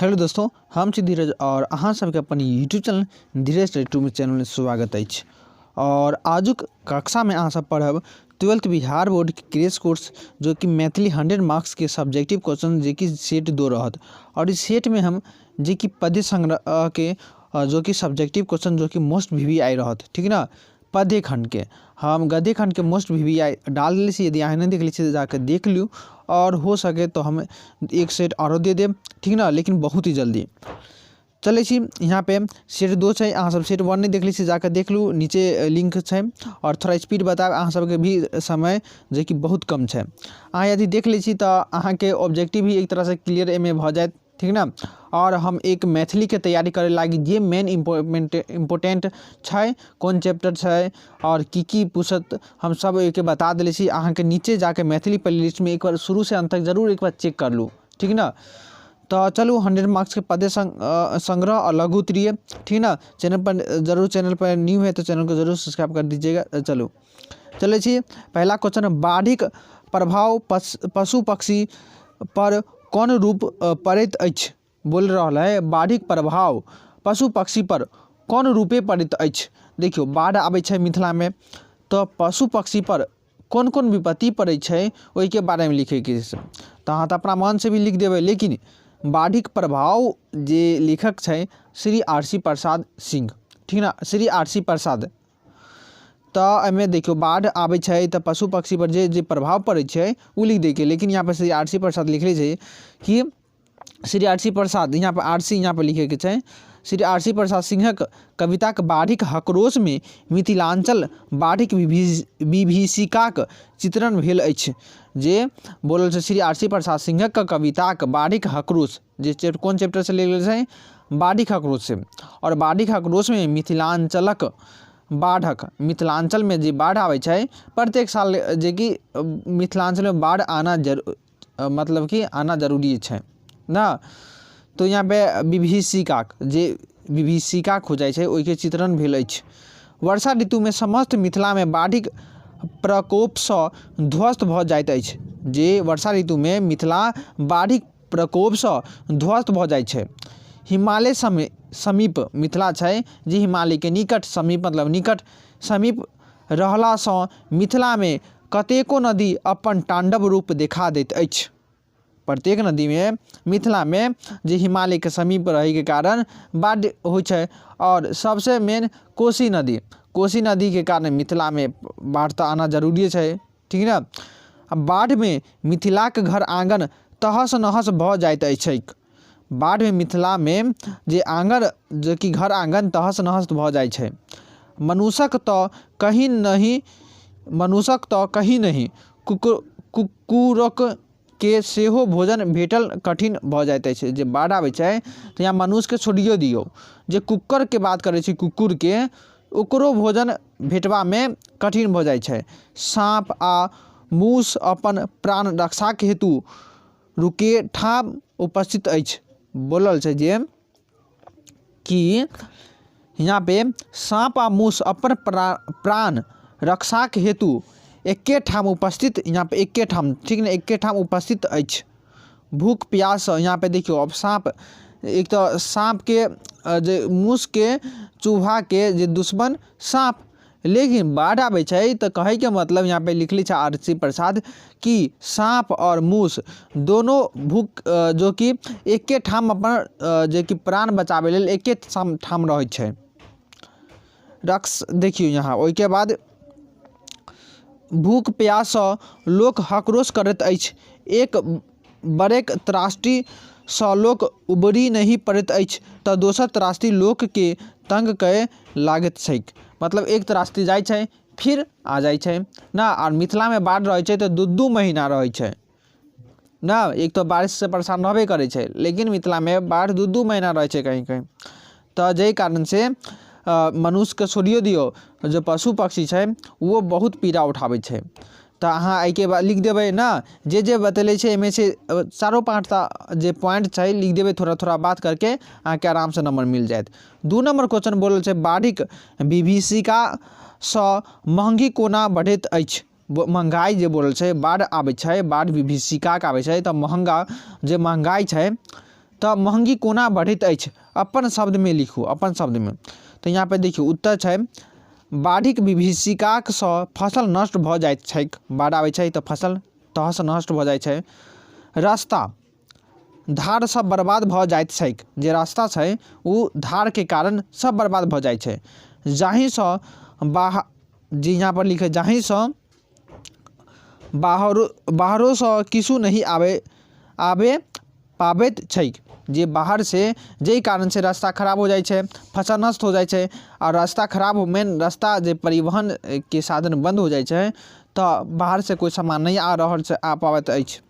Hello दोस्तों, हम छी धीरज और अहाँ सबके अपन YouTube channel Dheeraj two channel स्वागत अछि। और आजुक कक्षा में अहाँ सब पढ़ब 12th Bihar board के क्रेश कोर्स, जो कि मैथिली 100 मार्क्स के सब्जेक्टिव क्वेश्चन, जे कि सेट 2 रहत। और इस सेट में हम जे कि पद्य संग्रह के जो कि सब्जेक्टिव क्वेश्चन जो कि मोस्ट वी वी आई रहत, ठीक ना। पद्य खंड के हम गद्य खंड के मोस्ट वी वी आई डाल देले छी, यदि अहाँ नहीं देखले छी तो जाके देख लियौ, और हो सके तो हम एक सेट आरो दे देब, ठीक ना, लेकिन बहुत ही जल्दी। चलै छी यहाँ पे सेट 2 छै, अहाँ सब सेट 1 नहीं देखले छी जाके देख लू, नीचे लिंक छै। और थोड़ा स्पीड बतायब अहाँ सबके भी समय जे कि बहुत कम छै। अहाँ यदि देख लै छी तऽ अहाँके ऑब्जेक्टिव भी एक तरहसँ क्लियर एहिमे भऽ जायत, ठीक ना। और हम एक मैथिली के तैयारी करे लागी जे मेन इम्पोर्टेंट छै, कोन चैप्टर छै और की की पूछत, हम सब एहिके बता देले छी। अहाँके नीचे जाके मैथिली प्लेलिस्ट में एक बार शुरू से अंत तक जरूर एक बार चेक कर लू, ठीक ना। तो चलू 100 मार्क्स के पद्य संग्रह और लघु उत्तरीय, ठीक ना। चैनल पर जरूर, चैनल पर न्यू है तो चैनल को जरूर सब्सक्राइब कर दीजिएगा। चलू चलै छी। पहला क्वेश्चन, बाढ़िक प्रभाव पशु पक्षी पर कोन रूप पड़ैत अछि? बोल रहल है बाढ़िक प्रभाव पशु पक्षी पर कोन रूपे पड़ैत अछि? देखियौ, बाढ़ि आबै छै मिथिलामे तऽ पशु पक्षी पर कोन कोन विपत्ति पड़ै छै ओहिके बारेमे लिखैके छै। तऽ अहाँ तऽ अपना मनसँ भी लिख देबै, लेकिन बाढ़िक प्रभाव जे लेखक छै श्री आर सी प्रसाद सिंह, ठीक ने, श्री आर सी प्रसाद। तऽ एहिमे देखियौ बाढ़ि आबै छै तऽ पशु पक्षीपर जे जे प्रभाव पड़ै छै ओ लिख दैके, लेकिन यहाँपर श्री आर सी प्रसाद लिखले छै कि श्री आर सी प्रसाद, यहाँपर आर सी यहाँपर लिखैके छै, श्री आर सी प्रसाद सिंहक कविताक बाढ़िक हकरोशमे मिथिलाञ्चल बाढ़िक विभीषिकाक चित्रण भेल अछि। जे बोलल छै श्री आर सी प्रसाद सिंहक कविताक बाढ़िक हकरोश, जे कोन चैप्टरसँ लेल गेल छै, बाढ़िक हकरोशसँ। आओर बाढ़िक हकरोशमे मिथिलाञ्चलक बाढ़क, मिथिलाञ्चलमे जे बाढ़ि आबै छै प्रत्येक साल, जेकि मिथिलाञ्चलमे बाढ़ि आना जरूर, मतलब कि आना जरूरी छै ने। तऽ यहाँपर विभीषिकाक जे विभीषिका हो जाइ छै ओहिके चित्रण भेल अछि। वर्षा ऋतुमे समस्त मिथिलामे बाढ़िक प्रकोपसँ ध्वस्त भऽ जाइत अछि। जे वर्षा ऋतुमे मिथिला बाढ़िक प्रकोपसँ ध्वस्त भऽ जाइ छै। हिमालय समीप मिथिला छै, जे हिमालयके निकट, समीप मतलब निकट, समीप रहलासँ मिथिलामे कतेको नदी अपन ताण्डव रूप देखा दैत अछि। प्रत्येक नदीमे मिथिलामे जे हिमालयके समीप रहैके कारण बाढ़ि होइ छै। आओर सबसँ मेन कोसी नदी, कोसी नदीके कारण मिथिलामे बाढ़ि तऽ आना जरूरिए छै, ठीक ने। आ बाढ़िमे मिथिलाके घर आङ्गन तहस नहस भऽ जाइत अछि। बाढ़िमे मिथिलामे जे आङ्गन, जेकि घर आङ्गन तहस नहस भऽ जाइ छै। मनुष्यक तऽ कहीं नहि, मनुष्यक तऽ कहीं नहि, कुकुरक के सेहो भोजन भेटल कठिन भऽ जाइत अछि। जे बाढ़ि आबै छै तऽ यहाँ मनुष्यके छोड़ियो दियौ, जे कुक्करके बात करै छी, कुकुरके, ओकरो भोजन भेटबामे कठिन भऽ जाइ छै। साँप आ मूस अपन प्राण रक्षाके हेतु रुकेठाम उपस्थित अछि। बोलल छै जे कि हियाँपर साँप आ मूस अपन प्राण रक्षाके हेतु एकेठाम उपस्थित, हियाँपर एकेठाम, ठीक ने, एकेठाम उपस्थित अछि। भूख प्याससँ हियाँपर देखियौ, अब साँप एक तऽ साँपके जे मूसके चूहाके जे दुश्मन साँप, लेकिन बाढ़ि आबै छै तऽ कहैके मतलब यहाँपर लिखले छै आर सी प्रसाद कि साँप आओर मूस दोनो भूख जो कि एके ठाम अपन जेकि प्राण बचाबै लेल एके ठाम रहै छै। रक्स देखियौ यहाँ ओहिके बाद भूख प्याससँ लोक हकरोश करैत अछि। एक बड़ेक त्रासदीसँ लोक उबरि नहि पड़ैत अछि तऽ दोसर त्रासदी लोककेँ तंग कए लागैत छैक। मतलब एक त्रासदी जाइ छै फिर आ जाइ छै ने। आओर मिथिलामे बाढ़ि रहै छै तऽ 2-2 महीना रहै छै ने। एक तऽ बारिशसँ परेशान रहबे करै छै, लेकिन मिथिलामे बाढ़ि 2-2 महीना रहै छै कहीं कहीं। तऽ जाहि कारणसँ मनुष्यके छोड़ियो दियौ, जे पशु पक्षी छै ओहो बहुत पीड़ा उठाबै छै। तऽ अहाँ एहिके बाद लिख देबै ने, जे जे बतेले छै एहिमे से चारो पाँचटा जे पॉइंट छै लिख देबै, थोड़ा थोड़ा बात करके अहाँके आरामसँ नंबर मिल जायत। 2 नंबर क्वेश्चन बोलल छै बाढ़िक विभीषिकासँ महँगी कोना बढ़ैत अछि? महँगाइ जे बोलल छै, बाढ़ि आबै छै, बाढ़ि विभीषिकाके आबै छै तऽ महँगा जे महँगाइ छै तऽ महँगी कोना बढ़ैत अछि? अपन शब्दमे लिखू, अपन शब्दमे। तऽ यहाँ पे देखियौ उत्तर छै, बाढ़िक विभीषिकासँ फसल नष्ट भऽ जाइत छैक। बाढ़ि आबै छै तऽ फसल तहस नष्ट भऽ जाइ छै। रास्ता धार सब बर्बाद भऽ जाइत छैक। जे रास्ता छै ओ धारके कारण सब बर्बाद भऽ जाइ छै, जाहिसँ बाह जे यहाँ पर लिखै, जाहिसँ बाहरो बाहरोसँ किछु नहि आबै आबे पाबैत छैक। जे बाहरसँ जाहि कारणसँ रास्ता खराब हो जाइ छै, फसल नष्ट हो जाइ छै आओर रास्ता खराब मेन रास्ता जे परिवहनके साधन बन्द हो जाइ छै तऽ बाहरसँ कोइ सामान नहि आ रहल छै, आ पाबैत अछि।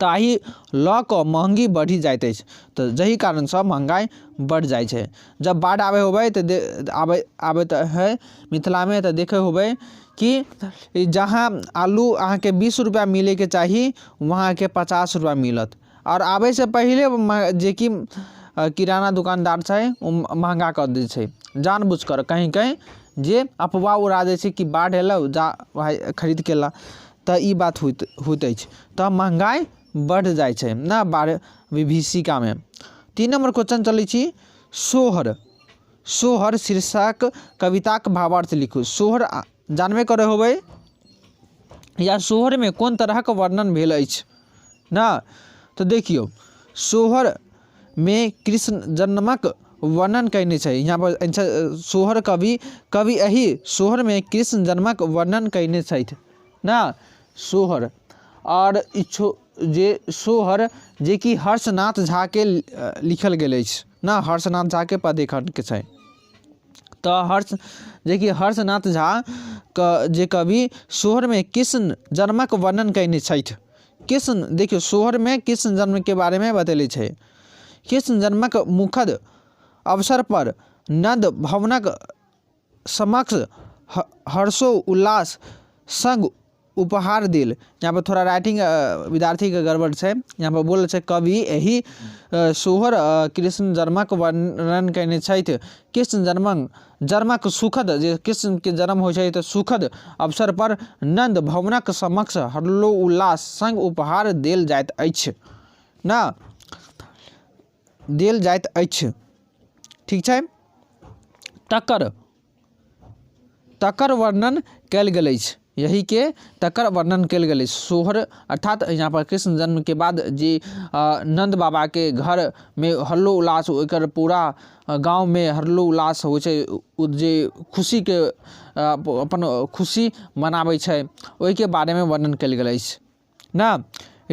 ताहि लऽ कऽ महँगी बढ़ि जाइत अछि। तऽ जाहि कारणसँ महँगाइ बढ़ि जाइ छै। जब बाढ़ि आबै होबै तऽ आबै आबैत हइ मिथिलामे तऽ देखै होबै कि जहाँ आलू अहाँके 20 रुपैआ मिलैके चाही, वहाँ अहाँके 50 रुपैआ मिलत। आओर आबैसँ पहिले जेकि किराना दोकानदार छै ओ महँगा कऽ दै छै जान बुझि कऽ। कहीँ कहीँ जे अफवाह उड़ा दै छै कि बाढ़ि अयलौ, जा भाय खरीदके ला। तऽ ई बात होइत होइत अछि तऽ महँगाइ बढ़ि जाइ छै ने बाढ़ि विभीषिकामे। 3 नम्बर क्वेश्चन चलै छी। सोहर, सोहर शीर्षक कविताक भावार्थ लिखू। सोहर जानबे करै होबै या सोहरमे कोन तरहक वर्णन भेल अछि ने? तऽ देखियौ, सोहरमे कृष्ण जन्मक वर्णन कयने छै। यहाँ पर सोहर कवि कवि एहि सोहरमे कृष्ण जन्मक वर्णन कयने छथि ने। सोहर आओर इच्छो जे सोहर जेकि हर्षनाथ झाके लिखल गेल अछि ने, हर्षनाथ झाके पद्यखण्डके छै। तऽ हर्ष जेकि हर्षनाथ झा क जे कवि सोहरमे कृष्ण जन्मक वर्णन कयने छथि। कृष्ण देखियौ, सोहरमे कृष्ण जन्मके बारेमे बतेले छै। कृष्ण जन्मक मुखद अवसर पर नन्द भवनक समक्ष हर्षो उल्लास संग उपहार देल। यहाँ पर थोड़ा राइटिंग विद्यार्थीके गड़बड़ छै। यहाँ पर बोलल छै, कवि एहि सोहर कृष्ण जन्मक वर्णन कयने छथि। कृष्ण जन्मक जन्मक सुखद, जे कृष्णके जन्म होइ छै तऽ सुखद अवसर पर नन्द भवनक समक्ष हर्षो उल्लास संग उपहार देल जाइत अछि ने, देल जाइत अछि। ठीक छै। तकर तकर वर्णन कयल गेल अछि, यहीके तकर वर्णन कयल गेल अछि सोहर। अर्थात यहाँ पर कृष्ण जन्मके बाद जे नन्द बाबाके घरमे हल्लो उल्लास, ओकर पूरा गाँवमे हल्लो उल्लास होइ छै, ओ जे खुशीके अपन खुशी मनाबै छै, ओहिके बारेमे वर्णन कयल गेल अछि ने।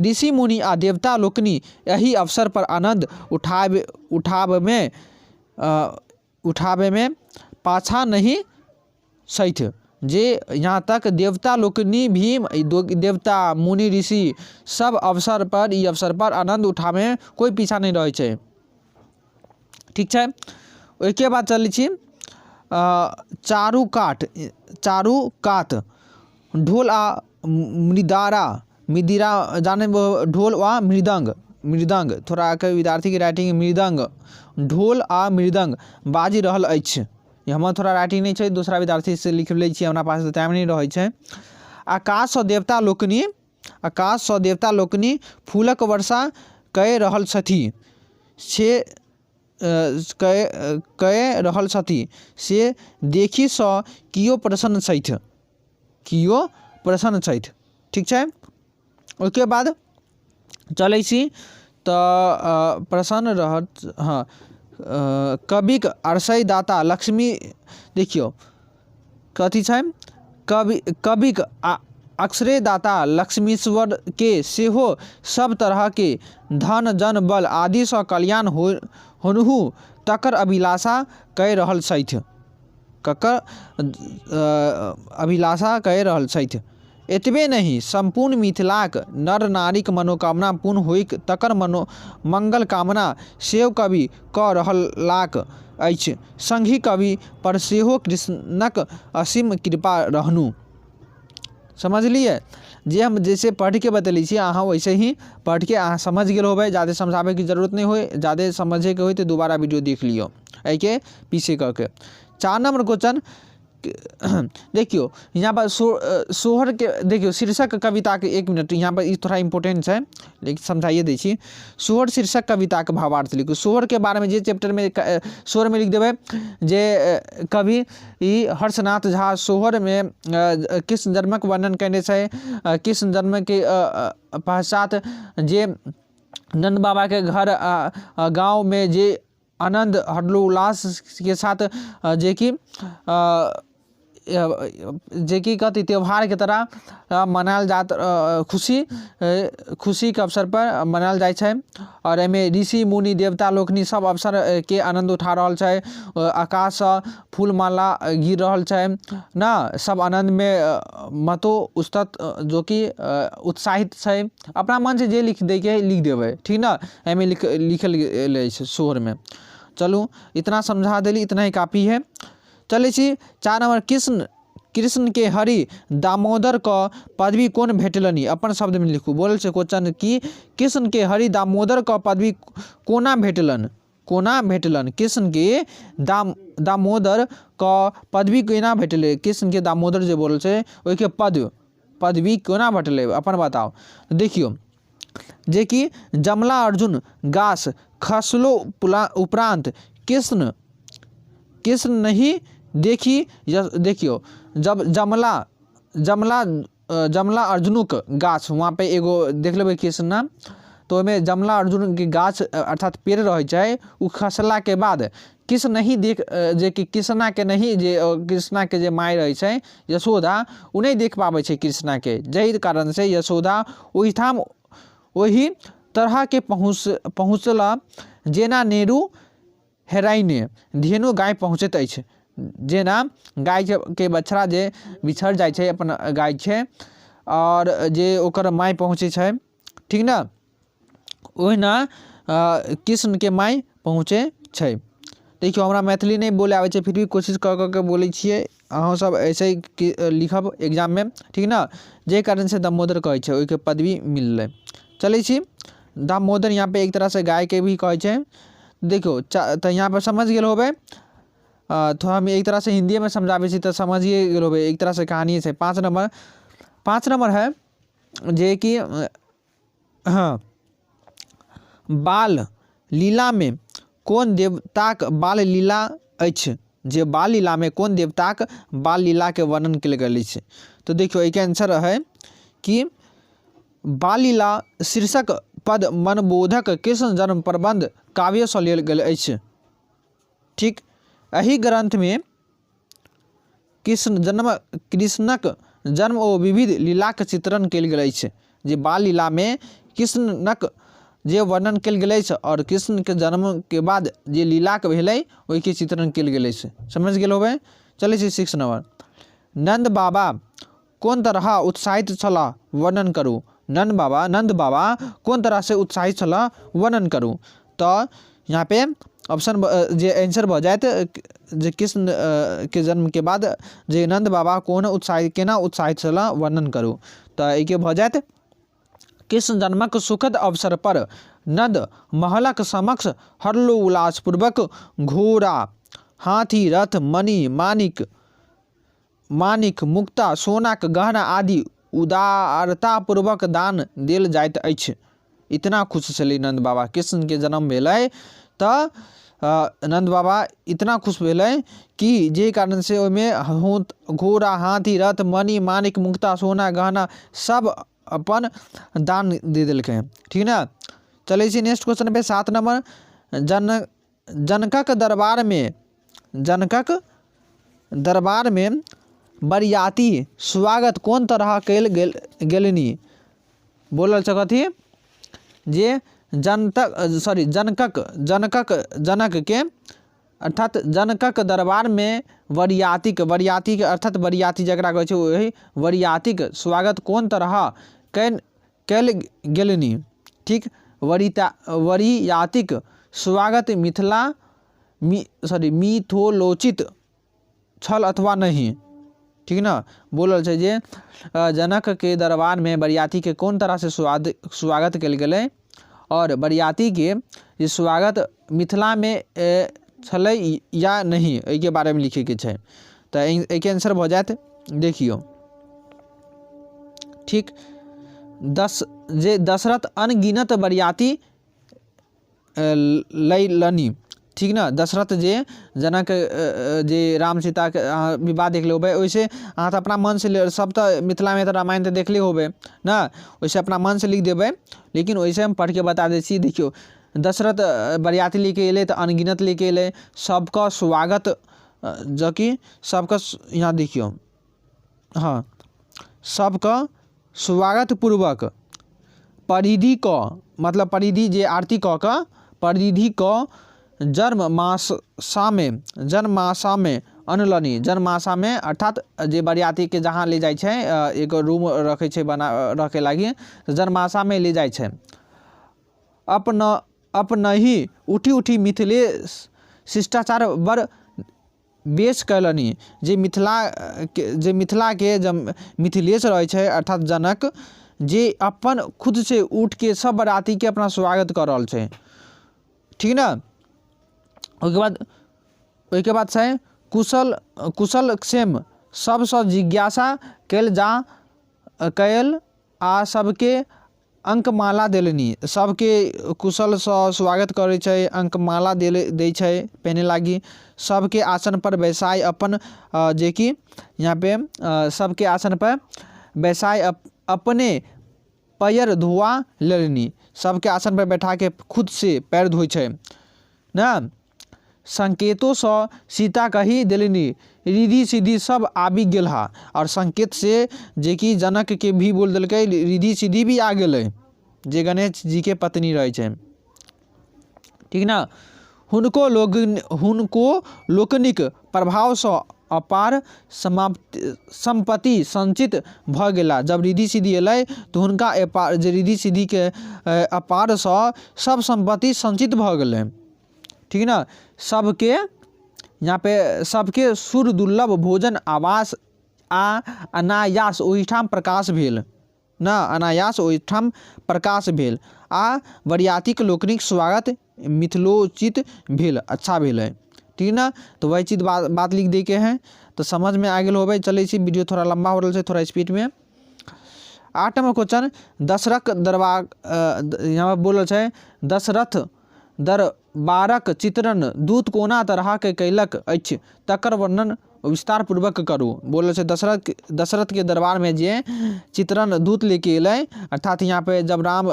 ऋषि मुनि आ देवता लोकनि एहि अवसर पर आनन्द उठाबि उठाबैमे उठाबैमे पाछाँ नहि छथि। जे यहाँ तक देवता लोकनि भी, देवता मुनि ऋषि सब अवसर पर, ई अवसर पर आनन्द उठाबैमे कोइ पीछा नहि रहै छै। ठीक छै। ओहिके बाद चलै छी। चारू काट चारू कात ढोल आ मृदारा मृदिरा जाने, ढोल आ मृदङ्ग, मृदङ्ग थोड़ा विद्यार्थीके राइटिंग, मृदङ्ग, ढोल आ मृदङ्ग बाजि रहल अछि। हमर थोड़ा राइटिंग नहि छै, दोसरा विद्यार्थीसँ लिख लै छियै, हमरा पास तऽ टाइम नहि रहै छै। आकाशसँ देवता लोकनि, आकाशसँ देवता लोकनि फूलक वर्षा कए रहल छथि से कए कए रहल छथि से देखिसँ किओ प्रसन्न छथि, किओ प्रसन्न छथि। ठीक छै। ओहिके बाद चलै छी तऽ प्रसन्न रहत। हँ, कविक आश्रयदाता लक्ष्मी, देखियौ कथी छै, कवि कविक आश्रयदाता लक्ष्मीश्वरके सेहो सभ तरहके धन जन बल आदिसँ कल्याण हो होनहु तकर अभिलाषा कए रहल छथि, ककर अभिलाषा कए रहल छथि। एतबे नहि, सम्पूर्ण मिथिलाक नर नारीक मनोकामना पूर्ण होइक तकर मनो मंगल कामना सेहो कवि कऽ रहलाक अछि। संगहि कवि पर सेहो कृष्णक असीम कृपा रहनु। समझलियै? जे हम जैसे पढ़िके बतेले छी, अहाँ वैसे ही पढ़िके अहाँ समझ गेल होबै। जादे समझाबैके जरूरत नहि होइ। जादे समझैके होइ तऽ दोबारा वीडियो देख लियौ एहिके पीछे कऽ के। 4 नम्बर क्वेश्चन। देखियौ यहाँ पर सोहरके देखियौ शीर्षक कविताके, एक मिनट, यहाँ पर ई थोड़ा इम्पोर्टेंट छै, लेकिन समझाइए दै छी। सोहर शीर्षक कविताके भावार्थ लिखू। सोहरके बारेमे जे चैप्टरमे सोहरमे लिख देबै जे कवि ई हर्षनाथ झा सोहरमे कृष्ण जन्मक वर्णन कयने छै। कृष्ण जन्मके पश्चात जे नन्द बाबाके घर गाँवमे जे आनन्द हर्षोल्लासके साथ जेकि कथी त्यौहारके तरह मनायल जाइत खुशी खुशीके अवसरपर मनायल जाइ छै आओर एहिमे ऋषि मुनि देवता लोकनि सभ अवसरके आनन्द उठा रहल छै। आकाशसँ फूल माला गिर रहल छै ने, सभ आनन्दमे मतो उस्तत जोकि उत्साहित छै। अपना मनसँ जे लिख दैके हइ लिख देबै, ठीक ने? एहिमे लिखल गेल अछि सोहरमे। चलू, इतना समझा देली, इतना ही काफी है। चलै छी 4 नम्बर। कृष्णके हरि दामोदरके पदवी कोन भेटलनि? अपन शब्दमे लिखू। बोलल छै क्वेश्चन कि कृष्णके हरि दामोदरके पदवी कोना भेटलनि? कोना भेटलनि? कृष्णके दामोदरके पदवी केना भेटलै? कृष्णके दामोदर जे बोलल छै, ओहिके पदवी कोना भेटलै, अपन बताउ। देखियौ जेकि जमला अर्जुन गाछ खसलो उपरान्त कृष्ण कृष्ण नहि देखी। देखियौ, जब जमला जमला जमला अर्जुनक गाछ, वहाँपर एगो देख लेबै कृष्ण नाम, तऽ ओहिमे जमला अर्जुनके गाछ अर्थात पेड़ रहै छै, ओ खसलाके बाद कृष्ण नहि देख, जेकि कृष्णाके नहि, जे कृष्णाके जे माय रहै छै यशोदा, ओ नहि देख पाबै छै कृष्णाके, जाहि कारणसँ यशोदा ओहिठाम ओहि तरहके पहुँचला जेना नेहरू हेराइने धेनु गाय पहुँचैत अछि, जेना गायके बछड़ा जे बिछड़ जाइ छै अपन गाय छै आओर जे ओकर माय पहुँचै छै, ठीक ने? ओहिना कृष्णके माय पहुँचै छै। देखियौ, हमरा मैथिली नहि बोलय आबै छै, फिर भी कोशिश कऽ कऽ के बोलै छियै। अहूँ सब ऐसे ही लिखब एग्जाममे, ठीक ने? जाहि कारणसँ दामोदर कहै छै, ओहिके पदवी मिललै। चलै छी, दामोदर यहाँपर एक तरहसँ गायके भी कहै छै। देखियौ, तऽ यहाँपर समझ गेल होबै। थोड़ा हम एक तरहसँ हिन्दीएमे समझाबै छी तऽ समझिए गेल होबै, एक तरहसँ कहानिए छै। 5 नम्बर, 5 नम्बर है जेकि हँ बाल लीलामे कोन देवताक बाल लीला अछि? जे बाल लीलामे कोन देवताक बाल लीलाके वर्णन कयल गेल अछि? तऽ देखियौ, एहिके आंसर है कि बाल लीला शीर्षक पद मनबोधक कृष्ण जन्म प्रबन्ध काव्यसँ लेल गेल अछि। ठीक, एहि ग्रन्थमे कृष्णक जन्म ओ विविध लीलाक चित्रण कयल गेल अछि। जे बाल लीलामे कृष्णक जे वर्णन कयल गेल अछि आओर कृष्णके जन्मके बाद जे लीलाके भेलै, ओहिके चित्रण कयल गेल अछि। समझि गेल होबै। चलै छी 6 नम्बर। नन्द बाबा कोन तरह उत्साहित छलाह, वर्णन करू। नन्द बाबा कोन तरहसँ उत्साहित छलाह, वर्णन करू। तऽ यहाँ पे ऑप्शन जे आंसर भऽ जायत जे कृष्णके जन्मके बाद जे नन्द बाबा कोन उत्साहित केना उत्साहित छलाह, वर्णन करू, तऽ एहिके भऽ जायत कृष्ण जन्मक सुखद अवसर पर नन्द महलक समक्ष हर्षोल्लासपूर्वक घोड़ा, हाथी, रथ, मणि, माणिक, मुक्ता, सोनाक गहना आदि उदारतापूर्वक दान देल जाइत अछि। इतना खुश छलै नन्द बाबा। कृष्णके जन्म भेलै तऽ नन्द बाबा इतना खुश भेलै कि जाहि कारणसँ ओहिमे घोड़ा, हाथी, रथ, मणि, माणिक, मुक्ता, सोना, गहना सब अपन दान दे देलकै। ठीक ने? चलै छी नेक्स्ट क्वेश्चन पे, 7 नम्बर। जनकक दरबारमे बरियाती स्वागत कोन तरह कयल गेलनि? बोलल छै कथी जे जनतक सॉरी जनकक जनकक जनकके अर्थात जनकक दरबारमे बरियातीक अर्थात बरियाती जकरा कहै छै, ओहि बरियातीक स्वागत कोन तरह कयल गेलनि? ठीक, बरियातीक स्वागत मिथिला सॉरी मिथोलोचित छल अथवा नहि? ठीक ने? बोलल छै जे जनकके दरबारमे बरियातीके कोन तरहसँ स्वागत कयल गेलै आओर बरियातीके जे स्वागत मिथिलामे छलै या नहि, एहिके बारेमे लिखैके छै। तऽ एहिके आंसर भऽ जायत देखियौ ठीक दस जे दशरथ अनगिनत बरियाती लयलनि ठीक ने दशरथ जे जनक जे राम सीताके अहाँ विवाह देख लेबै ओहिसँ अहाँ तऽ अपना मनसँ सभ तऽ मिथिलामे तऽ रामायण तऽ देखले होबै ने ओहिसँ अपना मनसँ लिख देबै लेकिन ओहिसँ हम पढ़िके बता दै छी देखियौ दशरथ बरियाती लऽ कऽ अयलै तऽ अनगिनत लऽ कऽ अयलै सभके स्वागत जबकि सभके यहाँ देखियौ हँ सभके स्वागतपूर्वक परिधि कऽ मतलब परिधि जे आरती कऽ कऽ परिधि कऽ जन्म मासामे जन्मासामे अनलनि जन्मासामे अर्थात जे बरियातीके जहाँ ले जाइ छै एगो रूम रखै छै बना रखै लागि जन्मासामे ले जाइ छै अपना अपनहि उठि उठि मिथिले शिष्टाचार बड़ बेस कयलनि जे मिथिलाके जे मिथिलाके जे मिथिलेश रहै छै अर्थात जनक जे अपन खुदसँ उठिके सभ बरातीके अपना स्वागत कऽ रहल छै ठीक ने ओहिके बाद ओहिके बाद छै कुशल कुशल क्षेम सभसँ जिज्ञासा कयल जा कयल आ सभके अङ्कमाला देलनि सभके कुशलसँ स्वागत करै छै अङ्कमाला देल दै छै पहिने लागि सभके आसनपर बैसाय अपन जेकि यहाँपर सभके आसनपर बैसाय अपने पयर धुआ लेलनि सभके आसनपर बैठाके खुदसँ पयर धोइ छै ने संकेतोसँ सीता कहि देलनि रिद्धि सिद्धि सभ आबि गेलाह आओर संकेतसँ जेकि जनकके भी बोल देलकै रिद्धि सिद्धि भी आ गेलै जे गणेश जीके पत्नी रहै छै ठीक ने हुनको लोक हुनको लोकनिक प्रभावसँ अपार समाप्ति सम्पत्ति सञ्चित भऽ गेला जब रिद्धि सिद्धि अयलै तऽ हुनका अपार जे रिद्धि सिद्धिके अपारसँ सभ सम्पत्ति सञ्चित भऽ गेलै ठीक ने सभके यहाँपर सभके सुर दुर्लभ भोजन आवास आ अनायास ओहिठाम प्रकाश भेल ने अनायास ओहिठाम प्रकाश भेल आ बरियातीक लोकनिक स्वागत मिथिलोचित भेल अच्छा भेलै ठीक ने तऽ वही चीज बात बात लिख दैके हइ तऽ समझमे आ गेल होबै चलै छी वीडियो थोड़ा लम्बा हो रहल छै थोड़ा स्पीडमे 8 नंबर क्वेश्चन दशरथ दरबार यहाँ बोलल छै दशरथ दरबारक चित्रण दूत कोना तरहके कयलक अछि तकर वर्णन विस्तारपूर्वक करू। बोलल छै दशरथ दशरथके दरबारमे जे चित्रण दूत लेके एलै अर्थात यहाँ पे जब राम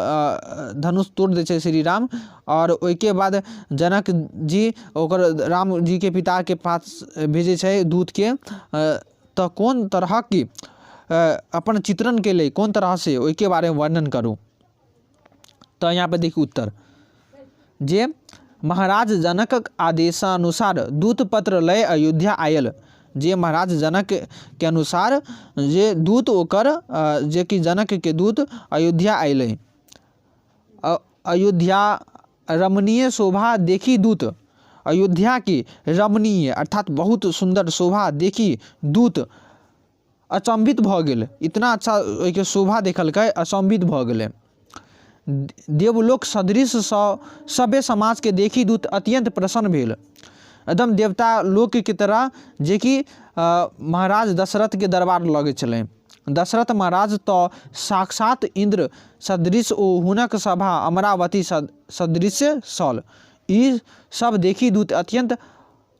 धनुष तोड़ि दै छै श्री राम आओर ओहिके बाद जनक जी ओकर राम जीके पिताके पास भेजै छै दूतके तऽ कोन तरहक अपन चित्रण केलै कोन तरहसँ ओहिके बारेमे वर्णन करू। तऽ यहाँ पे देखियौ उत्तर जे महाराज जनकक आदेशानुसार दूत पत्र लय अयोध्या आयल जे महाराज जनकके अनुसार जे दूत ओकर जेकि जनकके दूत अयोध्या अयलै अयोध्या रमणीय शोभा देखि दूत अयोध्याके रमणीय अर्थात बहुत सुन्दर शोभा देखि दूत अचम्भित भऽ गेल इतना अच्छा ओहिके शोभा देखलकै अचम्भित भऽ गेलै देवलोक सदृशसँ सभ्य समाजके देखि दूत अत्यन्त प्रसन्न भेल एकदम देवता लोकके तरह जेकि महाराज दशरथके दरबार लगै छलै दशरथ महाराज तऽ साक्षात इन्द्र सदृश ओ हुनक सभा अमरावती सदृश छल ई सब देखि दूत अत्यन्त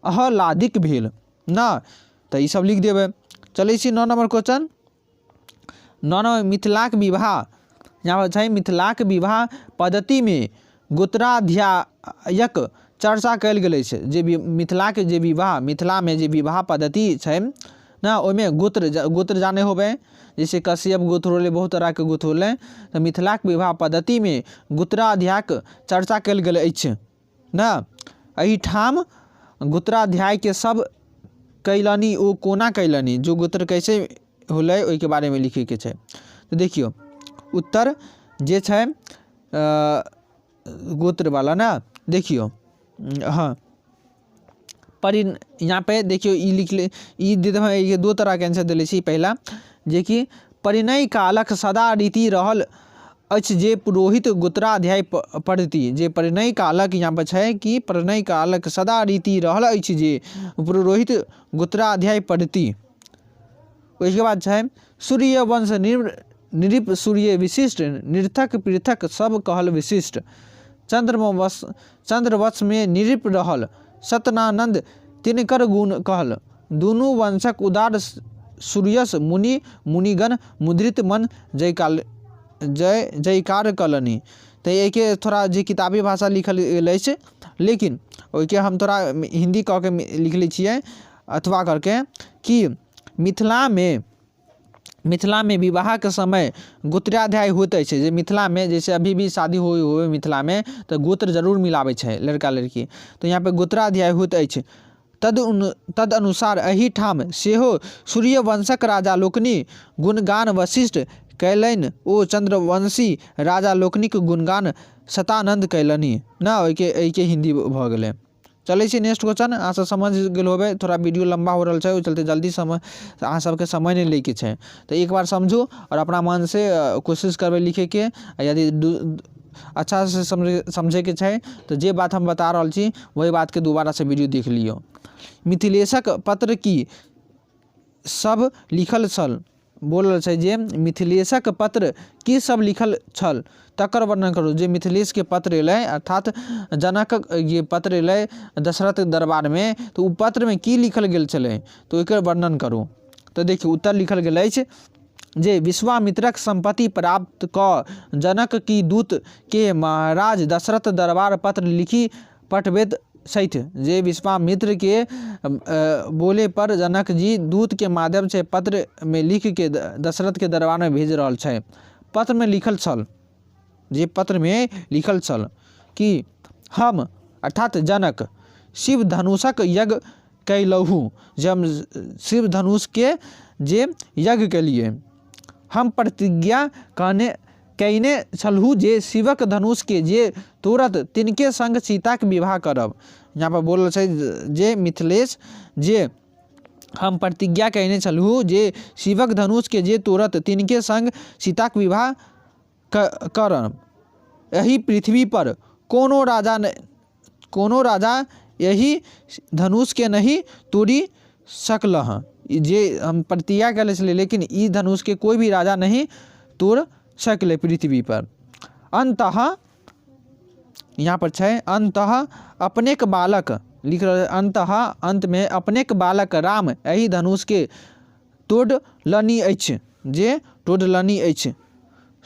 आह्लादित भेल ने तऽ ईसभ लिख देबै चलै छी 9 नम्बर क्वेश्चन 9 नम्बर मिथिलाक विवाह यहाँ छै मिथिलाक विवाह पद्धतिमे गोत्राध्यायक चर्चा कयल गेल अछि जे मिथिलाके जे विवाह मिथिलामे जे विवाह पद्धति छै ने ओहिमे गोत्र गोत्र जानै होबै जैसे कश्यप गोत्र होलै बहुत तरहके गोत्र होलै तऽ मिथिलाके विवाह पद्धतिमे गोत्राध्यायक चर्चा कयल गेल अछि ने एहिठाम गोत्राध्यायके सब कयलनि ओ कोना कयलनि जो गोत्र कैसे होलै ओहिके बारेमे लिखैके छै तऽ देखियौ उत्तर जे छै गोत्रवला ने देखियौ हँ परि यहाँ पे देखियौ ई लिख ले ई दे देबै दो तरहके आंसर देले छी पहिला जेकि परिणय कालक सदा रीति रहल। अछि जे पुरोहित गोत्राध्याय पद्धति जे परिणय कालक यहाँ पर छै कि परिणय कालक सदा रीति रहल अछि जे पुरोहित गोत्राध्याय पद्धति। ओहिके बाद छै सूर्यवंश नृप सूर्य विशिष्ट नृथक पृथक सब कहल विशिष्ट चंद्रवंश चंद्रवंशमे नृप रहल सतनानंद तिनकर गुण कहल दुनू वंशक उदार सूर्यस मुनि मुनिगण मुद्रित मन जयकाल जय जयकार कयलनि। तऽ एहिके थोड़ा जे किताबी भाषा लिखल गेल अछि लेकिन ओहिके हम थोड़ा हिन्दी कऽ के लिखले छियै अथवा करके कि मिथिलामे मिथिलामे विवाहके समय गोत्राध्याय होइत अछि जे मिथिलामे जैसे अभी भी शादी होइ होइ मिथिलामे तऽ गोत्र जरूर मिलाबै छै लड़का लड़की तऽ यहाँपर गोत्राध्याय होइत अछि तद तदनुसार एहिठाम सेहो सूर्यवंशक राजा लोकनि गुणगान वशिष्ठ कयलनि ओ चन्द्रवंशी राजा लोकनिक गुणगान शतानन्द कयलनि ने ओहिके एहिके हिन्दी भऽ गेलै। चलै छी नेक्स्ट क्वेश्चन। अहाँ सब समझ गेल होबै, थोड़ा वीडियो लम्बा हो रहल छै, ओहि चलते जल्दी समय अहाँ सबके समय नहि लैके छै, तऽ एक बार समझू आओर अपना मनसँ कोशिश करबै लिखैके। यदि अच्छासँ समझैके छै तऽ जे बात हम बता रहल छी वही बातके दोबारासँ वीडियो देख लियौ। मिथिलेशक पत्र की सब लिखल छल? बोल रहल छै जे मिथिलेशक पत्र की सब लिखल छल तकर वर्णन करू। जे मिथिलेशके पत्र एलै अर्थात जनक जे पत्र एलै दशरथ दरबारमे, तऽ ओ पत्रमे की लिखल गेल छलै, तऽ ओहिके वर्णन करू। तऽ देखियौ उत्तर लिखल गेल अछि जे विश्वामित्रक सम्पत्ति प्राप्त कऽ जनक की दूतके महाराज दशरथ दरबार पत्र लिखि पठबैत छथि। जे विश्वामित्रके बोले पर जनक जी दूतके माध्यमसँ पत्रमे लिखिके दशरथके दरबारमे भेज रहल छै। पत्रमे लिखल छल जे पत्रमे लिखल छल कि हम अर्थात जनक शिव धनुषक यज्ञ कयलहुँ, जे हम शिव धनुषके जे यज्ञ केलियै, हम प्रतिज्ञा कहने कयने छलहुँ जे शिवक धनुषके जे तोड़त तिनके सङ्ग सीताक विवाह करब। यहाँपर बोलल छै जे मिथिलेश जे हम प्रतिज्ञा कयने छलहुँ जे शिवक धनुषके जे तोड़त तिनके सङ्ग सीताक विवाह करब। एहि पृथ्वीपर कोनो राजा नहि कोनो राजा एहि धनुषके नहि तोड़ि सकल हँ। जे हम प्रतिज्ञा कयने छलियै, लेकिन ई धनुषके कोइ भी राजा नहि तोड़ि सकलै पृथ्वीपर। अन्तः यहाँपर छै अन्तः अपनेक बालक लिख रहल अन्तः अन्तमे अपनेक बालक राम एहि धनुषके तोड़लनि अछि, जे तोड़लनि अछि।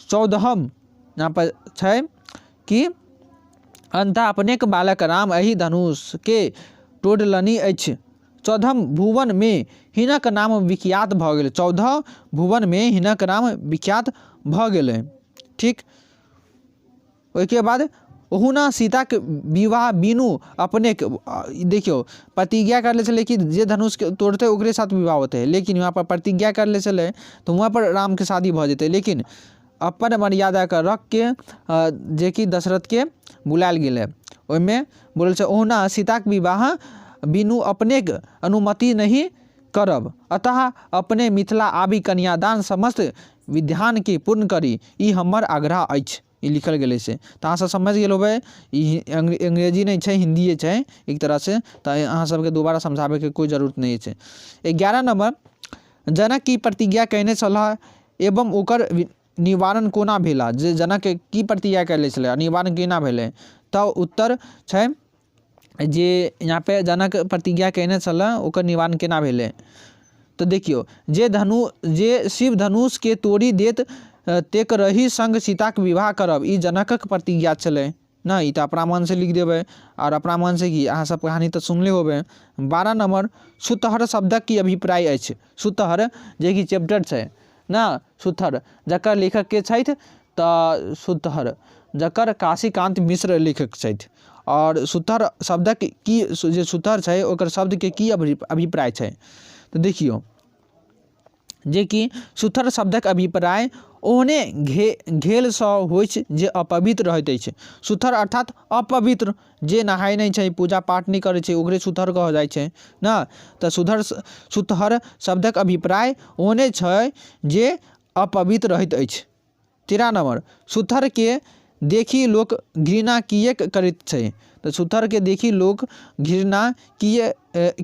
चौदहम यहाँपर छै कि अन्तः अपनेक बालक राम एहि धनुषके तोड़लनि अछि। चौदहम भुवनमे हिनक नाम विख्यात भऽ गेल। 14 भुवनमे हिनक नाम विख्यात भऽ गेलै। ठीक, ओहिके बाद ओहुना सीताके विवाह बिनु अपनेक, देखियौ प्रतिज्ञा करले छलै कि जे धनुषके तोड़तै ओकरे साथ विवाह होतै, लेकिन वहाँपर प्रतिज्ञा करले छलै तऽ वहाँपर रामके शादी भऽ जेतै, लेकिन अपन मर्यादाके रखिके जेकि दशरथके बुलायल गेलै। ओहिमे बोलल छै ओहुना सीताके विवाह बिनु अपनेक अनुमति नहि करब, अतः अपने मिथिला आबि कन्यादान समस्त विधानके पूर्ण करी, ई हमर आग्रह अछि। ई लिखल गेलै से तऽ अहाँसभ समझि गेल होबै। ई अंग्रेजी नहि छै, हिन्दिए छै एक तरहसँ, तऽ अहाँ सभके दोबारा समझाबैके कोइ जरूरत नहि छै। 11 नम्बर, जनक की प्रतिज्ञा कयने छलाह एवं ओकर निवारण कोना भेला? जे जनक की प्रतिज्ञा कयने छलै आ निवारण केना भेलै? तऽ उत्तर छै जे यहाँ पे जनक प्रतिज्ञा कयने छलै ओकर निवारण केना भेलै, तऽ देखियौ जे धनु जे शिव धनुषके तोड़ि देत तेकरहि सङ्ग सीताक विवाह करब, ई जनकक प्रतिज्ञा छलै ने। ई तऽ अपना मनसँ लिख देबै आओर अपना मनसँ की अहाँ सब कहानी तऽ सुनले होबै। 12 नम्बर, सुतहर शब्दक की अभिप्राय अछि? सुतहर जेकि चैप्टर छै ने सुतहर, जकर लेखक के छथि? तऽ सुतहर जकर काशीकान्त मिश्र लेखक छथि। आओर सुतहर शब्दक की जे सुतहर छै ओकर शब्दके की अभिप्राय छै? तऽ देखियौ जेकि सुथर शब्दक अभिप्राय ओहने घेलसँ होइछ जे अपवित्र रहैत अछि। सुथर अर्थात अपवित्र, जे नहाय नहि छै, पूजा पाठ नहि करै छै, ओकरे सुथर कहल जाइ छै ने। तऽ सुथहर शब्दक अभिप्राय ओहने छै जे अपवित्र रहैत अछि। 13 नम्बर, सुथरके देखि लोक घृणा किएक करैत छै? तऽ सुथरके देखि लोक घृणा किए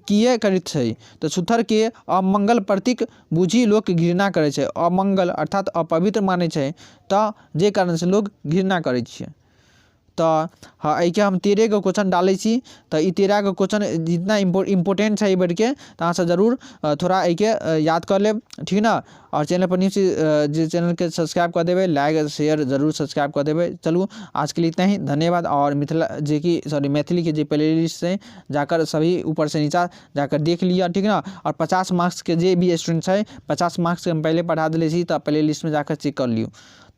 किए करैत छै? तऽ सुथरके अमंगल प्रतीक बुझि लोक घृणा करै छै। अमंगल अर्थात अपवित्र मानै छै, तऽ जे कारणसँ लोक घृणा करै छै। तऽ हँ, एहिके हम 13 गो क्वेश्चन डालै छी। तऽ ई 13 गो क्वेश्चन जितना इम्पोर्टेंट छै एहि बेरके, तऽ अहाँसभ जरूर थोड़ा एहिके याद कऽ लेब, ठीक ने? आओर चैनल पर न्यू छी जे चैनलके सब्सक्राइब कऽ देबै, लाइक, शेयर, जरूर सब्सक्राइब कऽ देबै। चलू, आजके लिए इतना ही, धन्यवाद। आओर मिथिला जेकि सॉरी मैथिलीके जे प्ले लिस्ट छै, जाकर सभी ऊपरसँ नीचा जाकर देख लिअ, ठीक ने? आओर 50 मार्क्सके जे भी स्टूडेंट छै, 50 मार्क्सके हम पहिले पढ़ा देले छी, तऽ प्ले लिस्टमे जाकर चेक कर लियौ।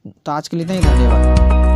तऽ आजके लिए इतना ही, धन्यवाद।